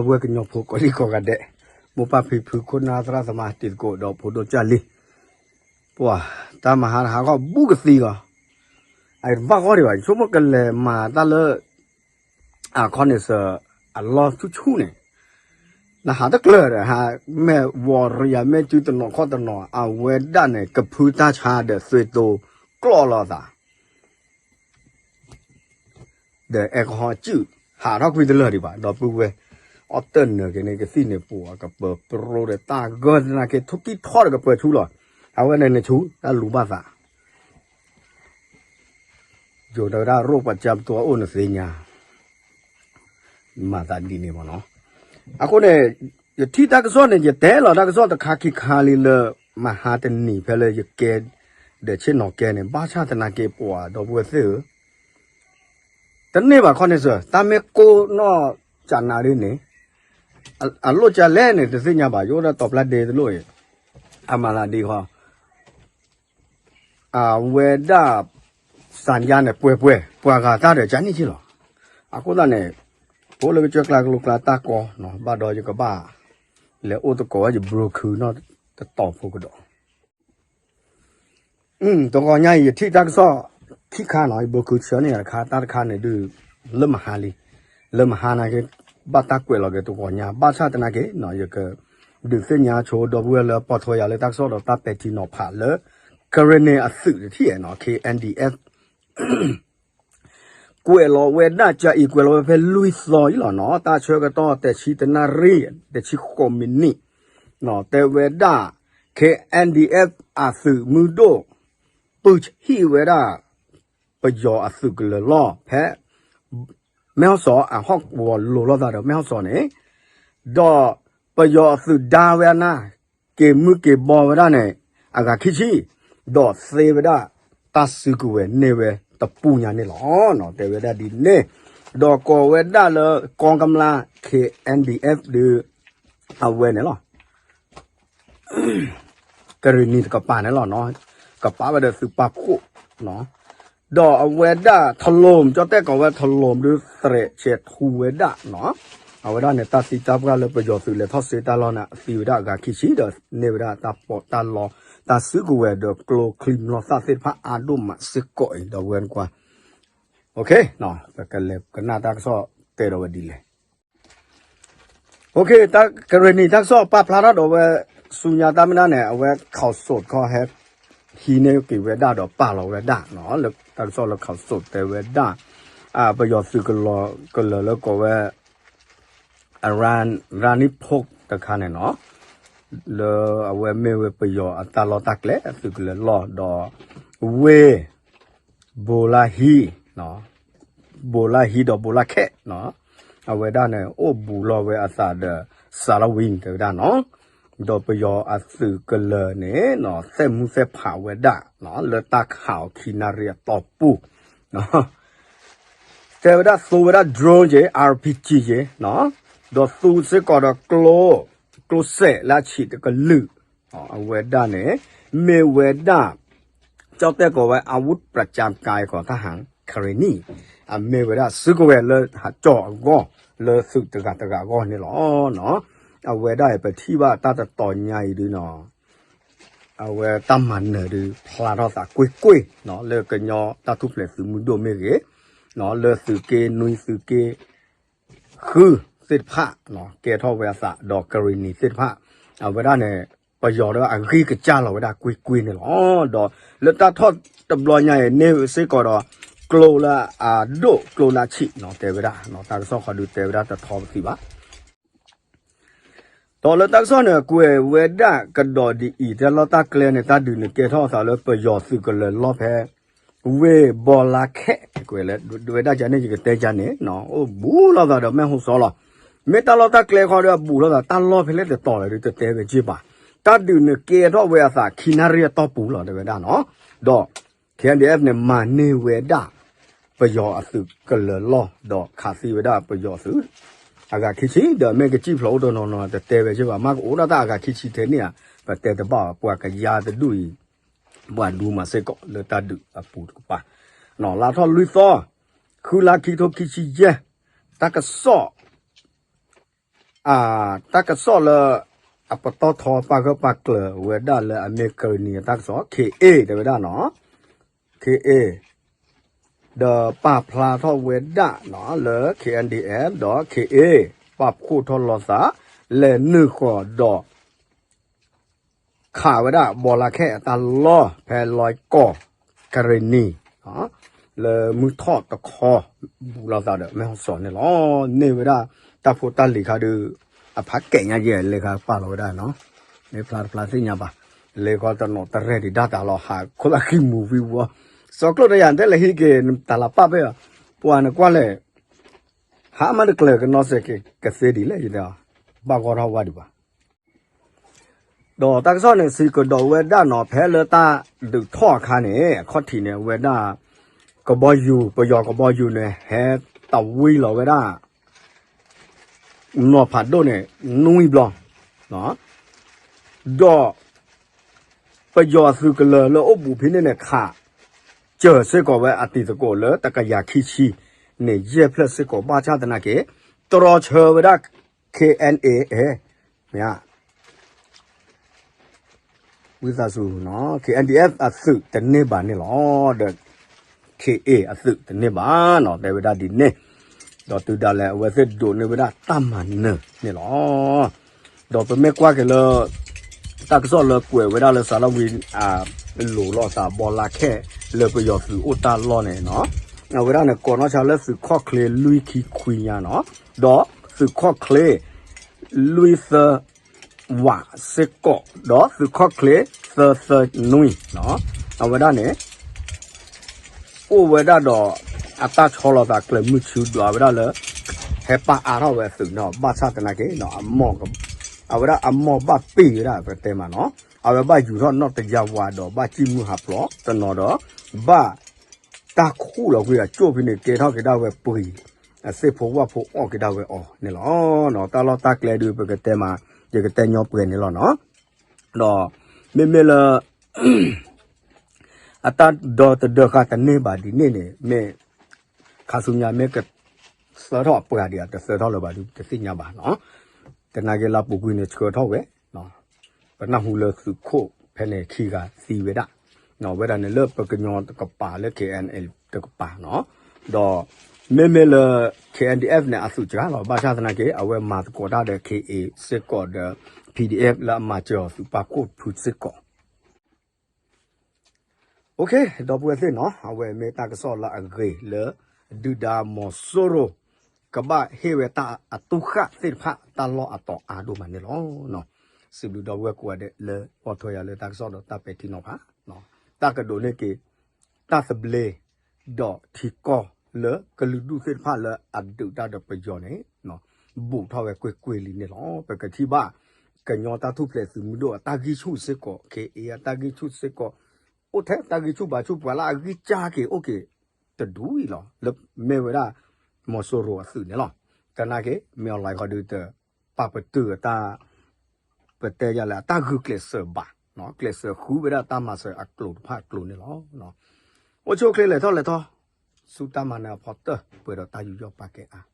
ဝဲကညီဖိကိးဒံကိးဂၤဒဲး, မိၢ်ပၢ်ဖံဖုခိၣ်နၢ်သရၣ်သမါတံၤသကိးဒီးဖိဒိၣ်ကၢ်လံ, ပှၤ တၢ်မၤဟါတဟါဂီၢ်ဘူးကသံဂီၤ, အတဘၣ်ဂီၢ်ဒံးဘၣ် ဆိကမိၣ်ကလဲၤမၤတၢ်လၢ အခီန့ၣ်စၢၤ အလီၢ်ဆူၣ်ဆူၣ်န့ၣ်, နဟးတကျၢၤဒီး ဟးမ့ၢ်ဝီၤရံယၤ မ့ၢ်စုတနီၤခီၣ်တနီၤ အဝဲဒၣ်န့ၣ် ကဖုတၢ်ဆါဒီးသွံၣ်တိကျီၢ်လီၤသး ဒီးအဲကဟီစုၣ် ဟးထီၣ်ကွံာ်တလၢာ်ဒံးဘၣ် ဒီပုၢ်ဝဲၢ်, အီၣ်တၢၢ်နၢၤက့ၤန့ၣ် ကသံၣ်န့ၣ်ပူၤ ကပၢၤပြိဒီးတၢ်ဂၢၢ်သနာ်က့ ထိၣ်ကံၢ်ထီၣ်ဒီးကပၢၤဆူၣ်လီၤ, အဝဲန့ၣ်န့ၣ်ဆူၣ် တၢ်လူၤဘၣ်သး ယိၤတဲဝဲဒၣ် ရိၣ်ပှၤကၢ်ပတိၢ်အိၣ်နသ့ၣ်ညါ မၤသးဒ်န့ၣ်မ့ၢ်နီၤ, အဃိန့ၣ် ယထံၣ်တၢ်ကစီၣ်န့ၣ် ယတဲလီၤတၢ်ကစီၣ်တခါခံခါလံလၢ မဟါတနံၤဖဲလၢယကဲ ဒီးဆ့ၣ်နီၤကဲန့ၣ် ဘၣ်ဆၣ်သနာ်က့ပှၤဒီပုၢ်ဝဲၢ်သ့ၣ်ဧၢ, တန့ၢ်ဘၣ်ခီန့ၣ်စၢၤ တၢ်မ့ၢ်ကိၢ်နီၢ်ကၢနၤဒ်န့ၣ် အလိၣ်ကလဲၣ်န့ၣ် တသ့ၣ်ညါဘၣ် ယအိၣ်ဒၣ်တီၤပျၢ်ဒ့တလိၣ်အံၤ, အမၤသးဒ်ဃီ အဝဲဒၣ် စၢ်ညါန့ၣ် ပှဲၤပှဲၤ ပှၤဂၤတၢ်ဒီးကန့ၢ်က့လီၤ, အဃိသတးန့ၣ် ပအိၣ်လၢကစၢၢ်ကျါကလိကျါတၢ်ကီ ဘၣ်ဒီးယကဘၣ် လဲၤအိၣ်သကိးဝဲယ broker နီၢ်တတီၤဖိကဒီး တဂီၤညါအံၤ ယထံၣ်တၢ်ကစီၣ်ခံခါနီၤ ယ broker ဆှၢန့ၢ်ယၤတခါ တၢ်တခါန့ၣ်ဒုး လၢမဟါလံ, လၢမဟါနာ်က့ ဘၣ်တၢ်ကွဲးလီၤက့ၤတဂီၤညါ ဘၣ်ဆၣ်သနာ်က့ ယကဒုးသ့ၣ်ညါဆိဒီပုၢ်ဝဲၢ်လၢပိာ်ထွဲယၤလၢတၢ်ကစီၣ်ဒီးတၢ်ပဲာ်ထံနီၤဖးလၢ ကရ့ၣ်နံၣ်အသုးတထံၣ်နီၤ K N D F ကွဲးလီၤဝဲဒၣ် ကၢအံၤကွဲးလီၤဝဲဖဲလွံၢ်သီအံၤလီၤနီၤ တၢ်ဆၢကတီၢ်တဆံတနၣ်ရံၣ် တဆံဃိးမံးနံး တဲဝဲဒၣ် K N D F အသုးမုၢ်ဒိၣ် ပုၢ်ဟံၣ်ဝဲဒၣ် ပယီၤအသုးကလၢၤလီၢ်ဖဲ မဲၢ်ဟီၣ်စီၤ အဟီၣ်ကဝီၤလိၤလိာ်သးဒီးမဲၢ်ဟီၣ်စီၤန့ၣ် ဒီးပယီၤအသုးဒါဝဲအနၢ် က့ၤမုၢ်က့ၤဘီဝဲဒၣ်န့ၣ် အဂၤခံဆံ ဒီးသ့ဝဲဒၣ် တၢ်စုကဝဲၤန့ၢ်ဝဲတပူၤညါန့ၣ်လီၤ. တဲဝဲဒၣ်ဒ်န့ၣ် ဒီးကိးဝဲဒၣ်လၢ ကီကမျၢ် K N D F ဒီး အဝဲန့ၣ်လီၤ ကရ့ၣ်နံၣ်တကပၤန့ၣ်လီၤနီၤ ကပာ်ဝဲဒီးသုးပာ်ဖှိၣ်နီၤ ဒီးအဝဲဒၣ်ထလိၣ် ကၠီၣ်တဲၣ်ကိးဝဲထလိၣ်ဒုးသရဲးဆဲးထူဝဲဒၣ်နီၤ အဝဲဒၣ်န့ၣ် တၢ်သံတၢ်ပှၢ်လၢပယီၤသုးလဲၤထီၣ်စ့တၢ်လီၢ်န့ၣ် သံဝဲဒၣ်အဂၤခံဆံဒီး န့ၢ်ဝဲဒၣ်တၢ်ပီးတၢ်လီ တၢ်စုကဝဲၤဒီးကျိချံမျိာ်သၣ်သ့ၣ်တဖၣ်အါဒိၣ်မးစ့ၢ်ကီးအံၤ ဒီပုၢ်ဝဲၢ်နကွၢ် ပကလဲၤကနၣ်တၢ်ကစီၣ်တဲဒီးဝဲဒ်လဲၣ် ကရ့ၣ်နံၣ်တၢ်ကစီၣ်ပာ်ဖျါထီၣ်ဒီးဝဲ ဆူညါတၢ်မနုၤန့ၣ် အဝဲခီၣ်စိးတခီဟဲ ဟံးန့ၢ်က့ၤဝဲဒၣ်ဒီးပာ်လီၤဝဲဒၣ် လၢတၢ်ကစီၣ်လၢခီၣ်စိးတဲဝဲဒၣ် ပယီၤသုးကလၢၤလၢကိးဝဲ အရၣ်နံၣ်ဖိတခါန့ၣ်နီၤ လၢအဝဲမ့ၢ်ဝဲပယီၤအတၢ်လီၢ်တၢ်ကျဲအသုးကလၢၤလီၢ်ဒီး ဝ့ၢ် ဘိလါဟံၣ် ဘိလါဟံၣ်ဒီးဘိလါခဲ အဝဲဒၣ်န့ၣ် အိၣ်ဘူးလီၤဝဲအသးဒီး စၤလဝံ တဲဝဲဒၣ်နီၤ ဒီးပယီၤအသုးကလၢၤန့ၣ် သဲးမူသဲးဖးဝဲဒၣ် လၢတၢ်ခးအီၤခံနၣ်ရံၣ်အတီၢ်ပူၤ တဲဝဲဒၣ်သူဝဲဒၣ် drone က့ R P G က့ ဒီးသူစ့ၢ်ကီးဒီးကျိ ကျိစဲးလၢအဆံးတကလုာ် အဝဲဒၣ်န့ၣ် မ့ၢ်ဝဲဒၣ် ကၠီၣ်တဲၣ်ကိးဝဲ อาวุธประจำกายของทหารเขมร အမ့ၢ်ဝဲဒၣ်စုကဝဲၤလၢဟးကၠီၣ်အဂီၢ် လၢသုးတဂၤတဂၤအဂီၢ်န့ၣ်လီၤ. အဝဲဒၣ်ပထံၣ်ဘၣ်တၢ်တတီၤညါအံၤဒုနီၤ အဝဲတၢ်မၤနၢၤဒုးဖျါထီၣ်သးကွ့ၢ်ကွ့ၢ် လၢကညီတၢ်ထူၣ်ဖျဲးသုးမုၢ်ဒိၣ်မ့ၢ်ဂ့ၤ လၢသုးက့နွံသုးက့ ဃုသ့ၣ်တဖၣ် ကဲထီၣ်ဝဲအသး ဒီးကရ့ၣ်နံၣ်သ့ၣ်တဖၣ် အဝဲဒၣ်န့ၣ် ပယီၤဒီးအဂံၢ်ကစၢ်လီၤဝဲဒၣ်ကွ့ၢ်ကွ့ၢ်န့ၣ်လီၤ. ဒီးလၢတၢ်ထီၣ်တဘျီညါအံၤ န့ၢ်စ့ၢ်ကီးဒီး ကျိလၢအဒိၣ်ကျိလၢအဆံး တဲဝဲဒၣ် တၢ်ကစီၣ်ခီဒုးတဲဝဲဒၣ်တထီပသံးဘၣ် ဒီးလၢတၢ်ကစီၣ်န့ၣ် ကွဲးဝဲဒၣ်ကဒီးဒ်အံၤ တၢ်လီၢ်တၢ်ကျဲန့ၣ် တၢ်ဒုးန့ၣ်ကဲထီၣ်အသးလၢပယီၤသုးကလၢၤလီၢ်ဖဲ ဝ့ၢ်ဘီလါခဲ ကွဲးလၢ ဝဲဒၣ်ကန့ၣ် ယကတဲကန့ၣ် အိၣ်ဘူးလိာ်သးဒီးမဲၢ်ဟိၣ်စီလီၤ. မ့ၢ်တၢ်လီၢ်တၢ်ကျဲခီဒီးအဘူးလိာ်သး တၢ်လီၢ်ဖဲလဲၣ်တတီၤလဲၣ်ဒုးတတဲဝဲက့ၢ်ဘၣ်. တၢ်ဒုးန့ၣ်ကဲထီၣ်ဝဲအသးခံနၣ်ရံၣ်အတီၢ်ပူၤလီၤ တဲဝဲဒၣ်နီၤ. ဒီး K N D F န့ၣ် မၤန့ၢ်ဝဲဒၣ် ပယီၤအသုးကလၢၤလီၢ် ဒီးခးသံဝဲဒၣ်ပယီၤသုး အဂၤခံဆံ ဒီးမ့ၢ်ကစံၣ်ဖျိးအိၣ်တနီၤနီၤ တတဲဝဲက့ၢ်ဘၣ် မ့ၢ်ကအိၣ်ဒၣ်တၢ်အဂၤခံဆံထဲန့ၣ်ဧါ ပတဲတဘၣ်ဘၣ် ပှၤကယါတဒူၣ်အံၤ ပှၤဒူမးစ့ၢ်ကီးလၢတၢ်ဒုးအပူၤတကပၤ လါထီၣ်လွံၢ်သီ ဃုလါခံကထိခံဆံယဲၢ် တၢ်ကစီၣ် တၢ်ကစီၣ်လၢ အပတီၢ်ထီပာ်ဂၢၢ်ပာ်ကျၢၤဝဲဒၣ်လၢအမ့ၢ်ကရံၣ်နံၤအတၢ်ကစီၣ် ခ့ၣ်အ့ၣ် တဲဝဲဒၣ်နီၤ, ခ့ၣ်အ့ၣ် ဒီးပာ်ဖျါထီၣ်ဝဲဒၣ်နီၤ လၢ K N D F ဒီး ခ့ၣ်အ့ၣ် ပာ်ဖှိၣ်ထီၣ်လိာ်သး လဲၤနုာ်ဃီၤဒီး ခးဝဲဒၣ်ဘီလါခဲအတၢ်လီၢ် ဖဲလွဲၢ်ကီၢ် ကရံၣ်နံၤ လၢမုၢ်ထီၣ်တခီ ဘူးလိာ်သးဒီး မဲၢ်ဟီၣ်စီၤန့ၣ်လီၤ. န့ၢ်ဝဲဒၣ်တၢ်ဖိတၢ်လံၤခါဒုး အဖးကဲးညါယဲၢ် လၢခါပာ်လီၤဝဲဒၣ်နီၤ, မ့ၢ်ဖျါတဖျါသ့ၣ်ညါဘၣ်, လၢခီတနီၤတရဲၣ်ဒံးဒၣ်တၢ်လီၤ ဟးခိၣ်သးဃံမူၤဝံၤဝီ, စီၤကျိၣ်တယၤတဲလဲၤဟံးက့ၤ တၢ်လၤပၢ်ဖဲအီၤ, ပှၤနကွၢ်လဲၣ်, ဟးမးတကျၢၤကနီၣ်စဲးက့ၤကသ့ဒ်လဲၣ်, ဘၣ်ဂီၢ်ထီၣ်ဝါဒံးဘၣ် ဒီးတၢ်ကစီၣ်န့ၣ် စံးကဒီးဝဲဒၣ်နီၤ ဖဲလၢတၢ်ဒုးထီၣ်အခါန့ၣ် အခီၣ်ထံးန့ၣ် အဝဲဒၣ် ကဘီယူၤ ပယီၤကဘီယူၤန့ၣ် ဟဲတဝံလီၤဝဲဒၣ် နီၤဖးဒိၣ်န့ၣ် နွံဘျီ, ဒီး ပယီၤအသုးကလၢၤလၢအိၣ်ဘူးဖဲန့ၣ်န့ၣ် ခးစၢၤစ့ၢ်ကီးဝဲအတံၤသကိးလၢတကယၤခံဆံန့ၣ် ယဲၢ်ဖျၢၣ်စ့ၢ်ကီး ဘၣ်ဆၣ်သနာ်က့ တြီဆၢဝဲဒၣ် K N A မ့ၢ် ဝံသးစူၤနီၤ K N D F အသုးတန့ၢ်ဘၣ်န့ၣ်လီၤ. ဒီး K A အသုးတန့ၢ်ဘၣ်နီၤ တဲဝဲဒၣ်ဒ်န့ၣ်, ဒီးတုၤဒၣ်လဲာ် အဝဲသ့ၣ်ဒိးန့ၢ်ဝဲဒၣ်တၢ်မၤနၢၤန့ၣ်လီၤ. ဒီးပမ့ၢ်ကွၢ်က့ၤလၢ တၢ်ကစီၣ်လၢကွဲးဝဲဒၣ်လၢစးထီၣ်ဝံၤ လိာ်လိာ်သးဘီလါခဲ လၢပယီၤသုးအိၣ်တၢ်လီၢ်န့ၣ်နီၤ, အဝဲဒၣ်န့ၣ် ကိးနီၢ်ဆါလၢသုးခီၣ်ချ့လွံၢ်ခံခွံညါနီၤ, ဒီးသုးခီၣ်ချ့ လွံၢ်သၢ ဝးစ့ၢ်ကီး ဒီးသုးခီၣ်ချ့ သၢသၢနွံ, အဝဲဒၣ်န့ၣ် အိၣ်ဝဲဒၣ်ဒီး အတၢ်ဆီလီၤသးကျၢၤမုၢ်ဆူဒွးဝဲဒၣ်လၢ ဟဲပာ်အါထီၣ်ဝဲအသုးန့ၣ် ဘၣ်ဆၣ်သနာ်က့ အဝဲဒၣ်အမိၢ်ဘၣ်ပ့ၢ်ဝဲဒၣ်ပတဲမးနီၤ, အဝဲဘၣ်ယူၤထီၣ်နီၣ်တယၢ်ဝးဒီး ဘၣ်စံၣ်မုၢ်ဟးဖျိးတနီၤဒီး ဘၣ်တၢ်ခူၣ်လီၤကွံာ်အကၠိၣ်ဖဲန့ၣ် ကဲထီၣ်က့ၤဒၣ်ဝဲပှ့ၤ အသ့ၣ်ဖိဝၣ်ဖိအီၣ်က့ၤဒၣ်ဝဲအီၤန့ၣ်လီၤ. တၢ်လီၢ်တၢ်ကျဲဒုး ပကတဲမး ယကတဲညီပှဲၤန့ၣ်လီၤနီၤ. ဒီးမ့မ့ၢ်လၢ အတၢ်ဒီသဒၢဃာ်တန့ၢ်ဘၣ်ဒ်န့ၣ်န့ၣ် မ့ၢ် ခါဆူညါမ့ၢ်ကသၢထီၣ်အပှၤဒံး တသၢထီၣ်လၢၤဘၣ်ဒုး တသ့ၣ်ညါဘၣ်နီၤ. သနာ်က့လၢပူၤကွံာ်န့ၣ်ဆှၢထီၣ်ဝဲ ပနၢ်ဟူလၢသုးခိၣ်ဖဲန့ၣ်ခံဂၤသံဝဲဒၣ်, ဝဲဒၣ်န့ၣ်လၢပကညီတကပၤလၢ K N L တကပၤနီၤ, ဒီးမ့မ့ၢ်လၢ K N D F န့ၣ် အသုးစှၤလီၤ ဘၣ်ဆၣ်သနာ်က့ အဝဲမၤသကိးတၢ်ဒီး K A စ့ၢ်ကီးဒီး P D F လၢအမၤစၢၤအီၤသုးပာ်ဖှိၣ်ဖုစ့ၢ်ကီး ဒီပုၢ်ဝဲၢ်သ့ၣ်နီၤ အဝဲမ့ၢ်တၢ်ကစီၣ်လၢအဂ့ၤလၢ ဒုၣ်ဒါမီၤစိရိၤ ကဘၣ်ဟ့ၣ်ဝဲတၢ်အသူၣ်ဃၣ်သ့ၣ်တဖၣ်တၢ်လီၢ်အတီၤအါဒိၣ်မးန့ၣ်လီၤ. စံးဘျုးဒီပုၢ်ဝဲၢ်ကိးဂၤဒဲးလၢပိာ်ထွဲယၤလၢတၢ်ကစီၣ်ဒီးတၢ်ပဲာ်ထံနီၤဖး, တၢ်ကဒိးန့ၢ်က့ၤ တၢ်သဘျ့ ဒီးထံကီၢ်လၢကလုာ်ဒူၣ်သ့ၣ်တဖၣ်လၢအဒုးတၢ်ဒီးပယီၤန့ၣ် ဘူးထီၣ်ဝဲကွ့ၢ်ကွ့ၢ်လံန့ၣ်လီၤ. ပကထံၣ်ဘၣ် ကညီတၢ်ထူၣ်ဖျဲးသုးမုၢ်ဒိၣ်အတၢ်ဂံၢ်ဆူၣ်စ့ၢ်ကီး K A အတၢ်ဂံၢ်ဆူၣ်စ့ၢ်ကီး အိၣ်ထဲတၢ်ဂံၢ်ဆူၣ်ဘါဆူၣ် ပှၤလၢအဂံၢ်စၢ်က့ၤအိၣ်က့ၤတဒူၣ်အံၤလီၤ လၢမ့ၢ်ဝဲဒၣ် မီၤစိရိၤအသုးန့ၣ်လီၤ. သနာ်က့ မ့ၢ်အီၤလီၤခီဒုးတ ပာ်ပတုာ်အတၢ် ပတဲယၤလၢအတၢ်ဂုာ်ကျဲးစၢးဘၣ်, ကျဲးစၢးဃုဝဲဒၣ်တၢ်မၤစၢၤအကျိၤတဖၣ်အကျိၤန့ၣ်လီၤ. အိၣ်ဆူၣ်အိၣ်ချ့လဲၤထီၣ်လဲၤထီ, ဆူတၢ်မၤနၢၤအဖီတၢၢ် ပှဲၤဒီးတၢ်ယူးယီၣ်ပာ်ကဲအါ.